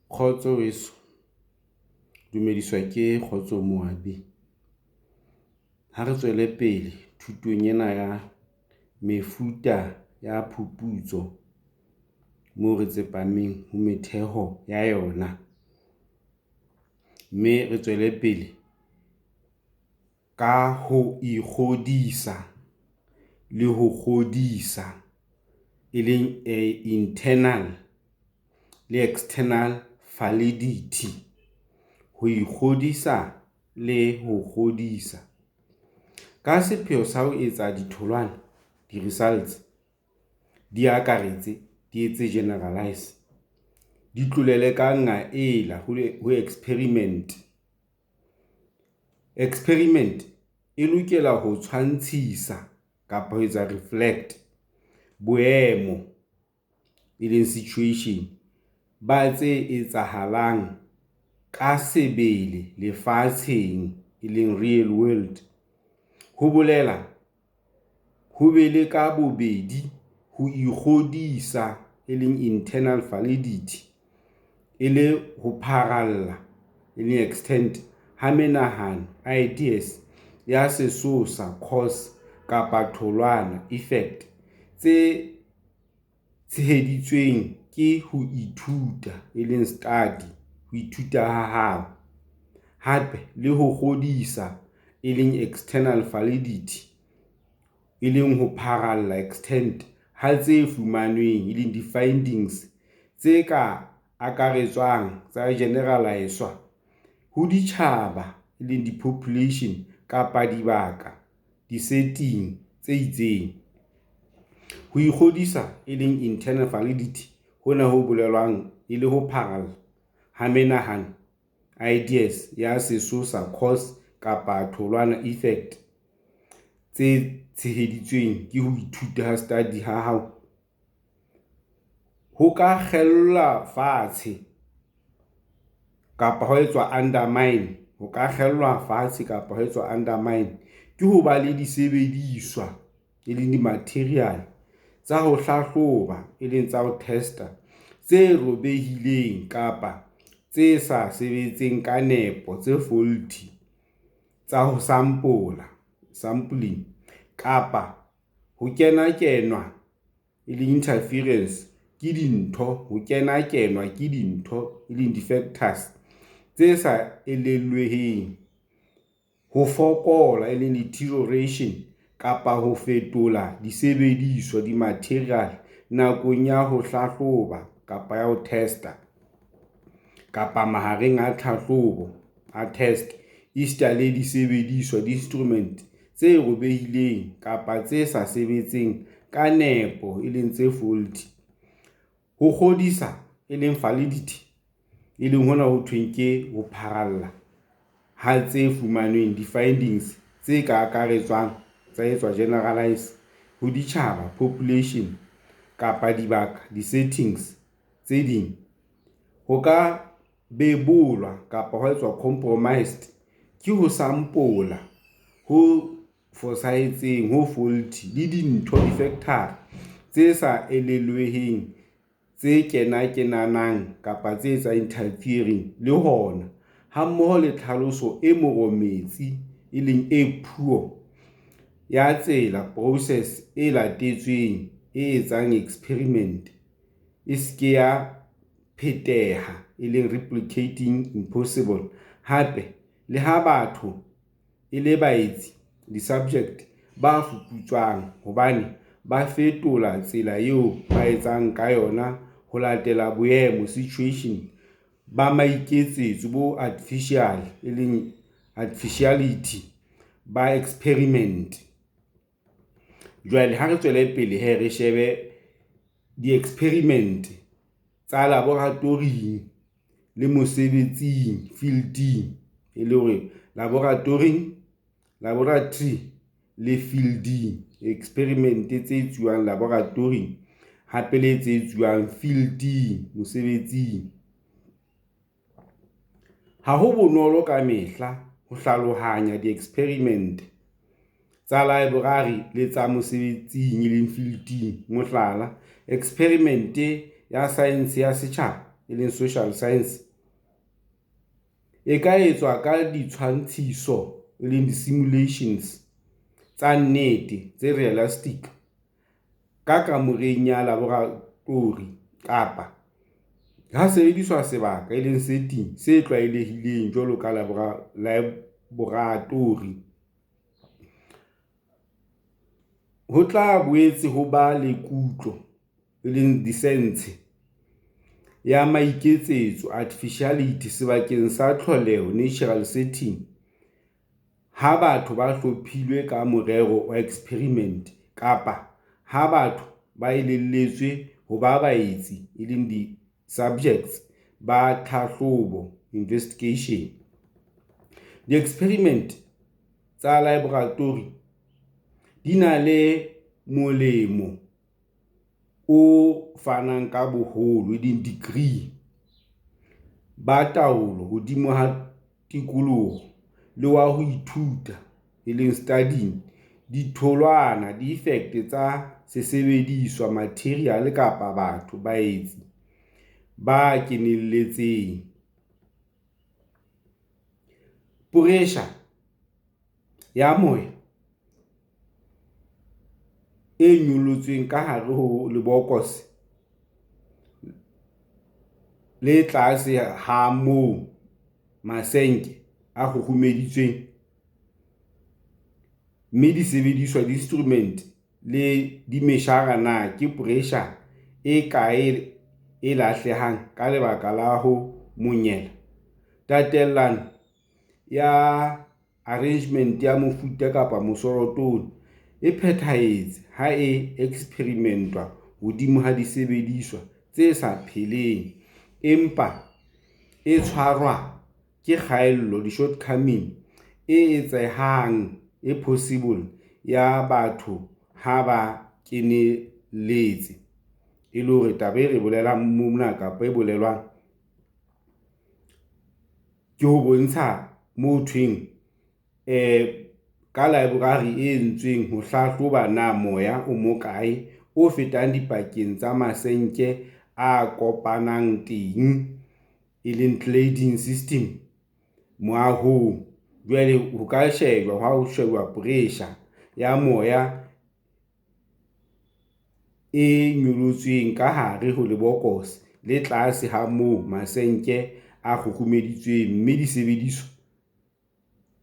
Kgotso weso, dumediswa ke Kgotso Moabi. Ha re tswele pele thutong ena ya mefuta ya phuputso moo re tsepameng ho metheho ya yona, mme re tswele pele ka ho ikgodisa le ho kgodisa, e leng internal le external validity. Ho ikgodisa le ho kgodisa. Ka sepheo sa ho etsa ditholwana, di-results, di akaretse, di etse generalize, di tlolele ka nqa ela ho experiment. Experiment e lokela ho tshwantshisa kapa ho etsa reflect boemo, e leng situation, ba tse etsahalang ka sebele lefatsheng, e leng real world. Ho bolela ho be le ka bobedi ho ikgodisa, e leng internal validity, e le ho pharalla, e leng extent, ha menahano, ideas, ya sesosa, cause, kapa tholwana, effect, tse tsheheditsweng ke ho ithuta, e leng study, ho ithuta ha hao, hape le ho kgodisa, e leng external validity, e leng ho pharalla, extent, ha tse fumanweng, e leng di-findings, tse ka akaretswang, tsa generalize-swa ho ditjhaba, e leng di-population, kapa dibaka, di-setting, tse itseng. Ho ikgodisa, e leng internal validity, hona ho bolelwang e le ho pharalla ha menahano, ideas, ya sesosa, cause, kapa tholwana, effect, tse tsheheditsweng ke ho ithuta, study, ha hao, ho ka kgellwa fatshe kapa ha etswa undermine, ho ka kgellwa fatshe kapa ho etswa undermine ke ho ba le disebediswa, e leng di-material, tsa ho hlahloba, e leng tsa ho test-a, tse robehileng kapa tse sa sebetseng ka nepo, tse faulty, tsa ho sampola, sampling, kapa ho kenakenwa, e leng interference, ke dintho, ho kenakenwa ke dintho, e leng di-factors, tse sa elellweheng, ho fokola, e leng deterioration, kapa ho fetola disebediswa, di-material, nakong ya ho hlahloba kapa ya ho test-a, kapa mahareng a tlhahlobo, a test, esita le disebediswa, di-instruments, tse robehileng kapa tse sa sebetseng ka nepo, e leng tse faulty. Ho kgodisa, e leng validity, e leng hona ho thweng ke ho pharalla ha tse fumanweng, di-findings, tse ka akaretswang, tsa etswa generalize ho ditjhaba, population, kapa dibaka, di-settings, tse ding, ho ka bebolwa kapa ha etswa compromised ke ho sampola ho fosahetseng, ho faulty, le dintho, di-factor-a, tse sa elellweheng, tse kenakenanang kapa tse etsang interfering le hona, hammoho le tlhaloso e morometsi, e leng e poor, ya tsela, process, e latetsweng e etsang experiment e se ke ya pheteha, e leng replicating impossible, hape le ha batho e le baetsi, di-subject, ba fuputsang hobane ba fetola tsela eo ba etsang ka yona ho latela boemo, situation, ba maiketsetso bo artificial, e leng artificiality, ba experiment. Jwale ha re tswele pele he, re shebe di-experiment tsa laboratoring le mosebetsing, fielding, e le hore laboratoring, laboratory le fielding. Experiment tse etsuwang laboratoring hape le tse etsuwang fielding, mosebetsing. Ha ho bonolo ka mehla ho hlalohanya di-experiment tsa laeborari le tsa mosebetsing, e leng fielding. Mohlala, eksperimente ya saense ya setjhaba. e leng social science, e ka etswa ka ditshwantshiso, e leng di-simulations, tsa nnete, tse realistic, ka kamoreng ya laboratori kapa ha sebediswa sebaka, e leng setting, se tlwaelehileng jwalo ka laboratori. Ho tla boetse ho ba le kutlo, e leng disense, ya maiketsetso, artificiality, sebakeng sa tlholeho, natural setting, ha batho ba hlophilwe ka morero wa experiment kapa ha batho ba elelletswe ho ba baetsi, e leng di-subjects, ba tlhahlobo, investigation. Diexperimente tsa laboratori di na le molemo o fanang ka boholo, e leng degree, ba taolo hodima tikoloho, le wa ho ithuta, e leng studying, ditholwana, di-effects, tsa sesebediswa, matheriale, kapa batho, baetsi, ba kenelletseng. Poresha ya moya e nyolotsweng ka hare ho lebokose le tlase ha moo masenke a kgurumeditsweng, mme disebediswa, diinstrumente, le dimeshara na ke poresha e kae e lahlehang ka lebaka la ho monyela? Tatelano ya arrangement ya mofuta kapa mosoto ona e phethahetse ha e eksperimentwa hodima disebediswa tse sa pheleng, empa e tshwarwa ke kgaello, shortcoming, e etsehang, e possible, ya batho ha ba kenelletse. E le hore taba e re bolelang mona kapa e bolelwang ke ho bontsha mo thweng ka library e entsweng ho hlahloba na moya o mokae o fetang dipakeng tsa masenke a kopanang teng, e leng cladding system moahong. Jwale ho ka shejwa ha ho shejwa pressure ya moya e nyolotsweng ka hare ho lebokose le tlase ha moo masenke a kgurumeditsweng, mme disebediswa,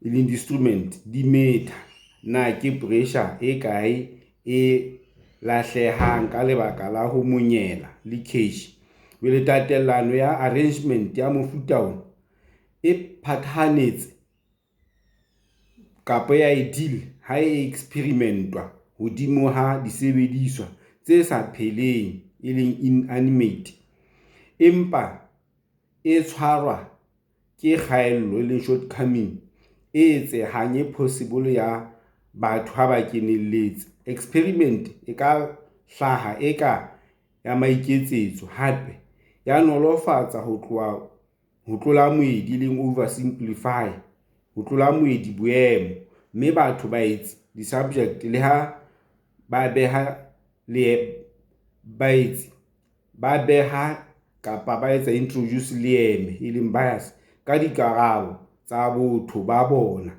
e leng di-instrument, di metha na ke pressure e kae e lahlehang ka lebaka la ho monyela, leakage. Jwale tatelano ya arrangement ya mofuta ona e phathahanetse kapa ya ideal ha e experimentwa hodimo ha disebediswa tse sa pheleng, e leng inanimate, empa e tshwarwa ke kgaello, e leng shortcoming, e etsehang, e possible, ya batho ha ba kenelletse. Experiment e ka hlaha eka ya maiketsetso, hape ya nolofatsa ho tlola moedi, e leng oversimplify, ho tlola moedi boemo, mme batho, baetsi, di-subject, le ha ba beha baetsi ba beha kapa ba etsa introduce leeme, e leng bias, ka dikarabo tsa botho ba bona.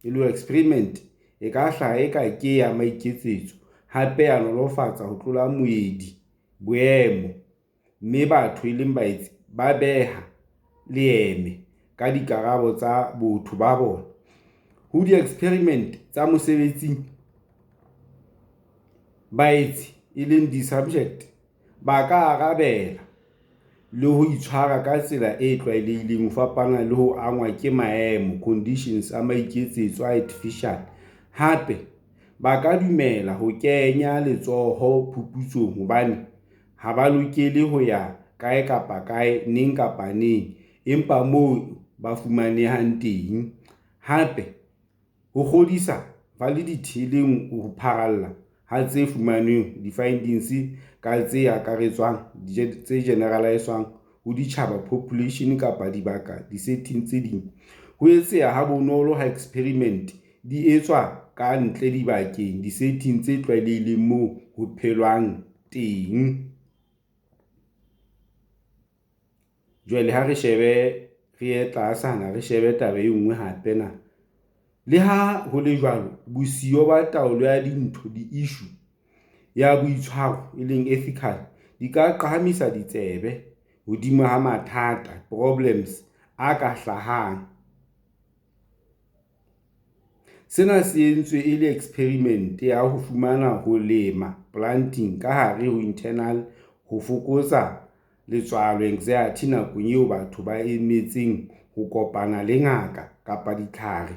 E le hore experiment e ka hlaha eka ke ya maiketsetso, hape ya nolofatsa ho tlola moedi boemo, mme batho, e leng baetsi, ba beha leeme ka dikarabo tsa botho ba bona. Ho diexperimente tsa mosebetsing, baetsi, e leng di-subject, ba ka arabela le ho itshwara ka tsela e tlwaelehileng ho fapana le ho angwa ke maemo, conditions, a maiketsetso, a artificial. Hape ba ka dumela ho kenya letsoho phuputsong hobane ha ba lokele ho ya kae kapa kae, neng kapa neng, empa moo ba fumanehang teng. Hape, ho kgodisa validity, e leng ho pharalla ha tse fumanweng, di-findings, ka tse akaretswang, tse generalize-zwang ho ditjhaba, population, kapa dibaka, di-setting, tse ding, ho etseha ha bonolo ha experiment di etswa ka ntle dibakeng, di-setting, tse tlwaelehileng moo ho phelwang teng. Jwale ha re shebe re ye tlasana, re shebe taba e nngwe hape na. Le ha ho le jwalo, bosiyo ba taolo ya dintho, di-issue, ya boitshwaro, e leng ethical, di ka qhahamisa ditsebe hodima mathata, problems, a ka hlahang. Sena se entswe e le experiment ya ho fumana ho lema, planting, ka hare ho internal ho fokotsa letswalo, anxiety, nakong eo batho ba emetseng ho kopana le ngaka kapa ditlhare,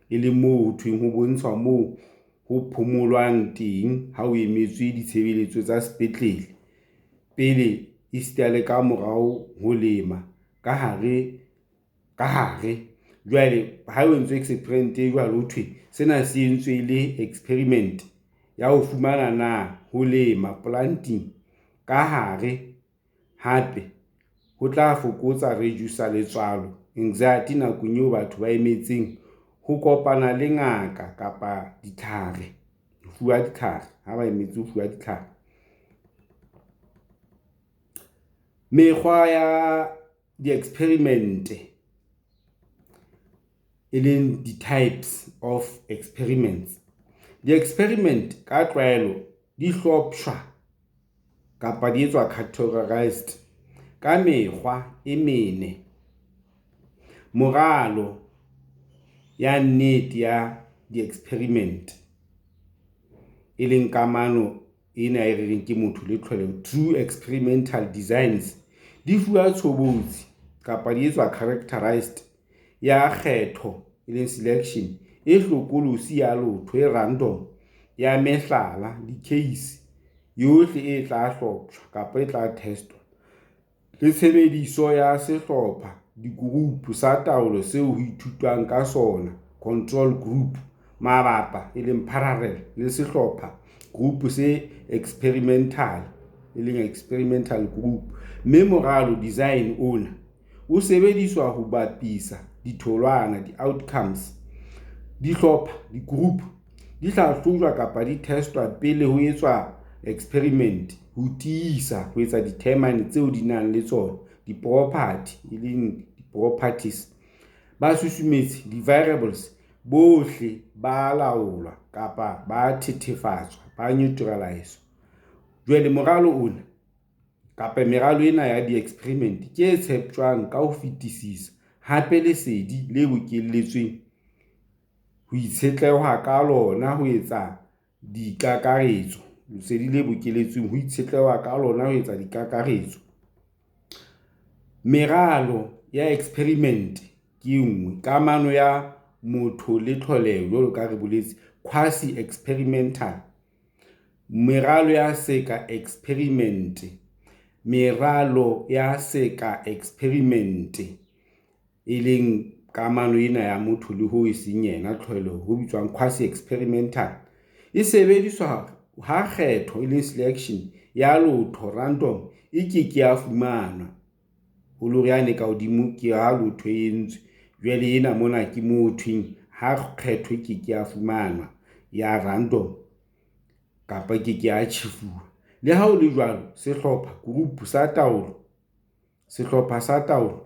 e leng moo ho thweng ho bontshwa moo ho phomolwang teng ha o emetse ditshebeletso tsa sepetlele pele esita le ka morao ho lema ka hare ka hare. Jwale ha o entswe experiment e jwalo, ho thwe sena se entswe le experiment ya ho fumana na ho lema, planting, ka hare hape ho tla fokotsa, reduce-a, letswalo, anxiety, nakong eo batho ba emetseng ho kopana le ngaka kapa ditlhare, ho fuwa ditlhare ha ba emetse ho fuwa ditlhare. Mekgwa ya di-experiment e leng di-types of experiments. Di-experiment ka tlwaelo di hloptjhwa kapa di etswa categorised ka mekgwa e mene. Moralo ya nnete ya di-experiment, e leng kamano ena e re reng ke motho le tlholeho, true experimental designs, di fuwa tshobotsi kapa di etswa characterised ya kgetho, e leng selection, e hlokolosi ya lotho, e random, ya mehlala, di-case, yohle e tla hloptjhwa kapa e tla test-wa, le tshebediso ya sehlopha, di-group, sa taolo seo ho ithutwang ka sona, control group, mabapa, e leng parallel, le sehlopha, group, se experimental, e leng experimental group, mme moralo, design, ona o sebediswa ho bapisa ditholwana, di-outcomes. Dihlopha, di-group, di hlahlojwa kapa di test-wa pele ho etswa experiment ho tiisa, ho etsa determine tseo di nang le tsona, di-property, e leng di-properties. Basusumetsi, di-variables, bohle ba a laolwa kapa ba a thethefatswa, ba neutralise-wa. Jwale moralo ona kapa meralo ena ya di-experiment ke e tsheptjwang ka ho fetisisa, hape lesedi le bokelletsweng ho itshetlehwa ka lona ho etsa dikakaretso. Lesedi le bokelletsweng ho itshetlehwa ka lona ho etsa dikakaretso. Meralo ya experiment ke e nngwe. Kamano ya motho le tlholeho jwalo ka ha re boletse, quasi experimental. Meralo ya seka experiment, meralo ya seka experiment, e leng kamano ena ya motho le ho e seng yena tlholeho, ho bitswang quasi experimental. E sebediswa ha kgetho, e leng selection, ya lotho, random, e ke ke ya fumanwa. O lo re yane ka hodimo ke ha lotho e entswe. Jwale ena mona ke moo ho thweng ha kgetho e ke ke ya fumanwa ya random kapa e ke ke ya tjhefuwa. Le ha ho le jwalo, sehlopha, group, sa taolo, sehlopha sa taolo,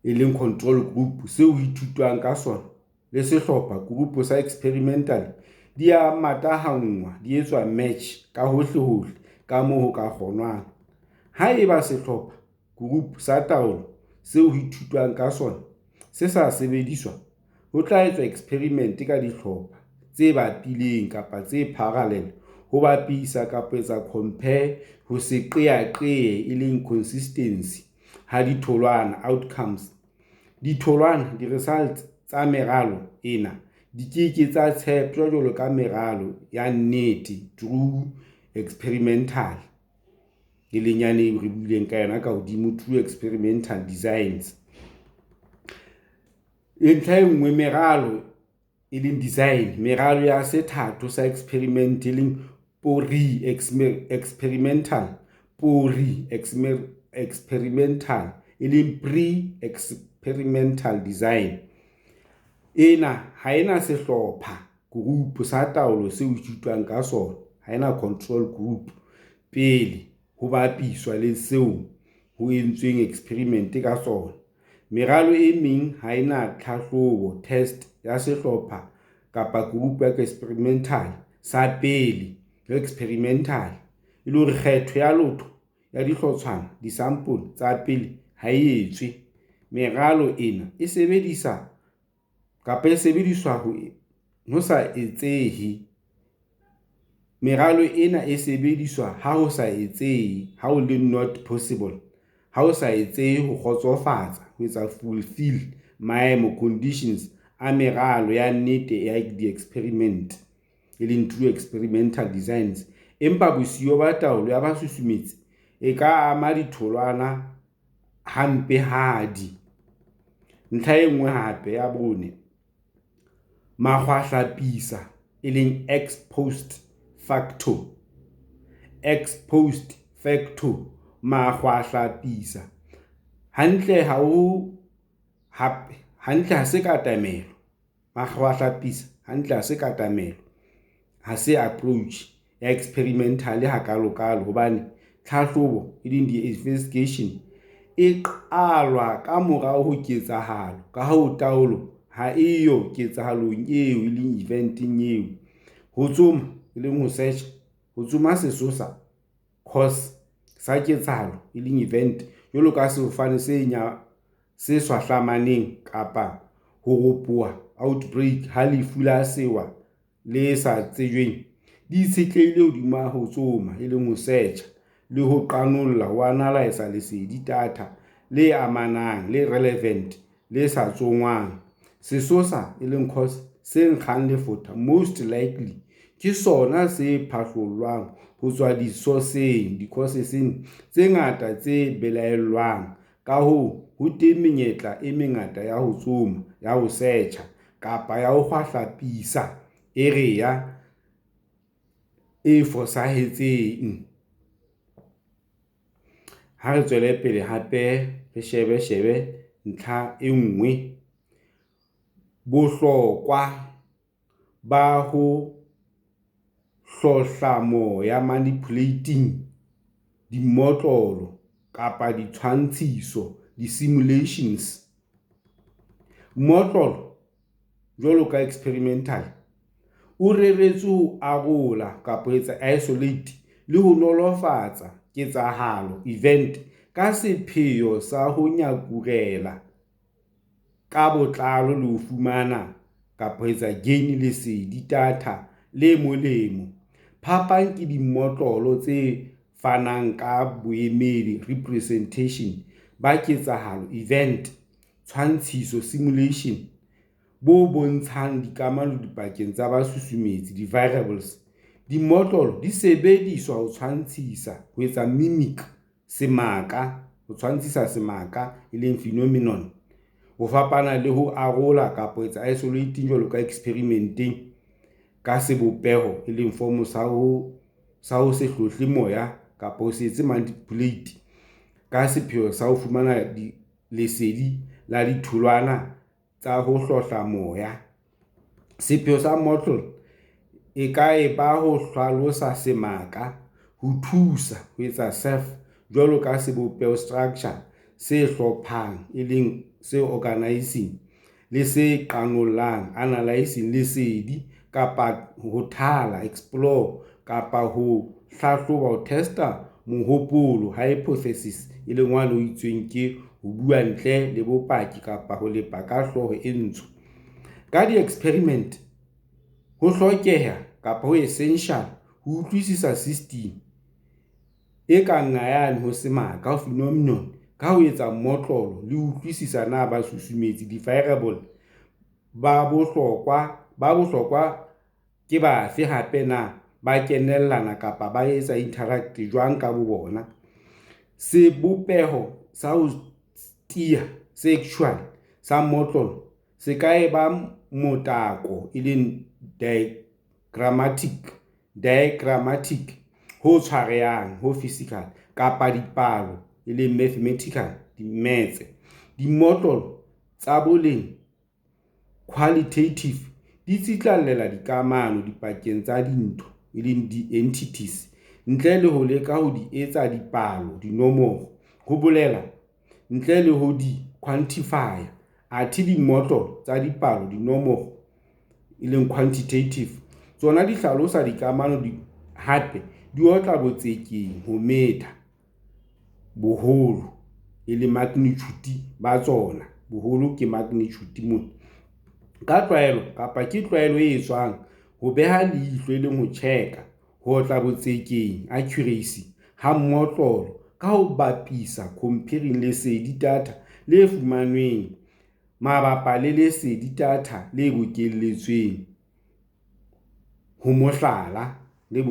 e leng control group, seo ho ithutwang ka sona le sehlopha, group, sa experimental di a matahanngwa, di etswa match, ka hohlehohle ka moo ho ka kgonwang. Haeba sehlopha, group, sa taolo seo ho ithutwang ka sona se sa sebediswa, ho tla etswa experiment ka dihlopha tse bapileng kapa tse parallel ho bapisa kapa ho etsa compare ho se qeaqee, e leng consistency, ha ditholwana, outcomes. Ditholwana, di-results, tsa meralo ena di ke ke tsa tsheptjwa jwalo ka meralo ya nnete, true experimental, e leng yane eo re buileng ka yona ka hodimo, true experimental designs. Ntlha e nngwe meralo, e leng design, meralo ya sethatho sa experiment, e leng experimental, experimental, e leng pre-experimental design. Ena ha e na sehlopha, group, sa taolo seo ho ithutwang ka sona, ha e na control group pele ho bapiswa le seo ho entsweng experiment ka sona. Meralo e meng ha e na tlhahlobo, test, ya sehlopha kapa group ya experimental sa pele experimental, e le hore kgetho ya lotho ya dihlotshwana, disampole, tsa pele ha e etswe. Meralo ena e sebediswa ha ho sa etsehe, ha ho le not possible, ha ho sa etsehe ho kgotsofatsa, ho etsa fulfil, maemo, conditions, a meralo ya nnete ya diexperimente, e leng true experimental designs, empa bosiyo ba taolo ya basusumetsi e ka ama ditholwana hampehadi. Ntlha e nngwe hape, ya 4, makgwahlapisa, e leng ex post facto, ex post facto makgwahlapisa, hantle ha se katamelo, makgwahlapisa hantle ha se katamelo, ha se approach ya experimental hakalokalo hobane tlhahlobo, e leng di-investigation, e qalwa ka morao ho ketsahalo, ka hoo, taolo ha e yo ketsahalong eo, e leng event-eng eo. Ho tsoma, e leng ho search, ho tsoma sesosa, cause, sa ketsahalo, e leng event, jwalo ka sefofane se swahlamaneng kapa ho ropoha, outbreak, ha lefu la sewa le sa tsejweng, di itshetlehile hodima ho tsoma, e leng ho search, le ho qanolla, ho analyse, lesedi, data, le amanang, le relevant, le sa tsongwang. Sesosa, e leng cause, se nkgang lefotha most likely ke sona se phahlollwang ho tswa disoseng, causes, tse ngata tse belaellwang. Ka hoo, ho teng menyetla e mengata ya ho tsoma, ya ho search-a, kapa ya ho kgwahlapisa area e fosahetseng. Ha re tswele pele hape re shebeshebe ntlha e nngwe. Bohlokwa ba ho hlohlamoya manipulating dimmotlolo kapa ditshwantshiso, di-simulations. Mmotlolo jwalo ka experimental o reretswe ho arola kapa ho etsa isolate le ho nolofatsa ketsahalo, event, ka sepheo sa ho nyakurela ka botlalo le ho fumana kapa ho etsa gain lesedi, data, le molemo. Phapang ke dimmotlolo tse fanang ka boemedi, representation, ba ketsahalo, event, tshwantshiso, simulation, bo bontshang dikamano dipakeng tsa basusumetsi, di-variables. Dimmotlolo di sebediswa ho tshwantshisa, ho etsa mimic, semaka, ho tshwantshisa semaka, e leng phenomenon, ho fapana le ho arola kapa ho etsa isolating jwalo ka experimenteng ka sebopeho, e leng form, sa ho se hlohle moya kapa ho se etse manipulate ka sepheo sa ho fumana lesedi la ditholwana tsa ho hlohla moya. Sepheo sa mmotlolo e ka eba ho hlalosa semaka, ho thusa, ho etsa serve, jwalo ka sebopeho, structure, se hlophang, e leng se organizing, le se qanollang, analyzing, lesedi kapa ho thala, explore, kapa ho hlahloba, ho test-a, mohopolo, hypothesis, e leng wane ho itsweng ke ho bua ntle le bopaki kapa ho lepa ka hlooho e ntsho. Ka di-experiment ho hlokeha kapa ho essential ho utlwisisa system e ka nqa yane ho semaka, ho phenomenon, ka ho etsa mmotlolo le ho utlwisisa na basusumetsi, di-variable, ba bohlokwa ke bafe, hape na ba kenellana kapa ba etsa interact jwang ka bobona. Sebopeho sa ho tiya, se actual, sa mmotlolo se ka eba motako, e leng diagrammatic, ho tshwarehang, ho physical, kapa dipalo, e leng mathematical, dimmetse. Dimmotlolo tsa boleng, qualitative, di tsitlallela dikamano dipakeng tsa dintho, e leng di-entities, ntle le ho leka ho di etsa dipalo, dinomoro. Ho bolela, ntle le ho di quantify-a. Athe dimmotlolo tsa dipalo, dinomoro, e leng quantitative, tsona di hlalosa dikamano hape di otla botsekeng ho metha boholo, e leng magnitude, ba tsona, boholo ke magnitude mona. Ka tlwaelo kapa ke tlwaelo e etswang ho beha leihlo, e leng ho check-a, ho otla botsekeng, accuracy, ha mmotlolo ka ho bapisa, comparing, lesedi, data, le fumanweng mabapa le lesedi, data, le bokelletsweng, ho mohlala, le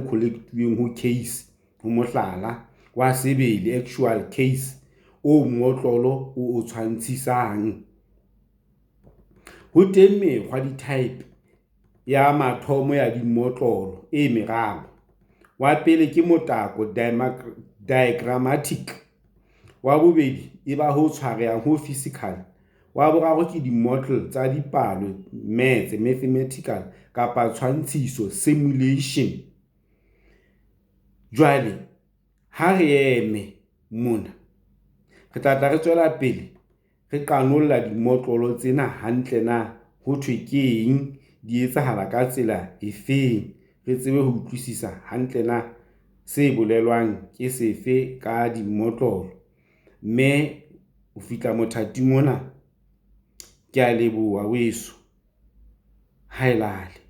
collect-uweng ho case, ho mohlala wa sebele, actual case, oo mmotlolo o o tshwantshisang. Ho teng mekgwa, type, ya mathomo ya dimmotlolo e meraro. Wa pele ke motako, diagrammatic, wa bobedi e ba ho tshwarehang, ho physical, wa boraro ke dimmotlolo tsa dipalo, mmetse, mathematical, kapa tshwantshiso, simulation. Jwale ha re eme mona, re tla tla re tswela pele re qanolla dimmotlolo tsena hantle na ho thwe keng, di etsahala ka tsela efeng, re tsebe ho utlwisisa hantle na se bolelwang ke sefe ka dimmotlolo. Mme ho fihla mothating ona, ke a leboha weso, haelale.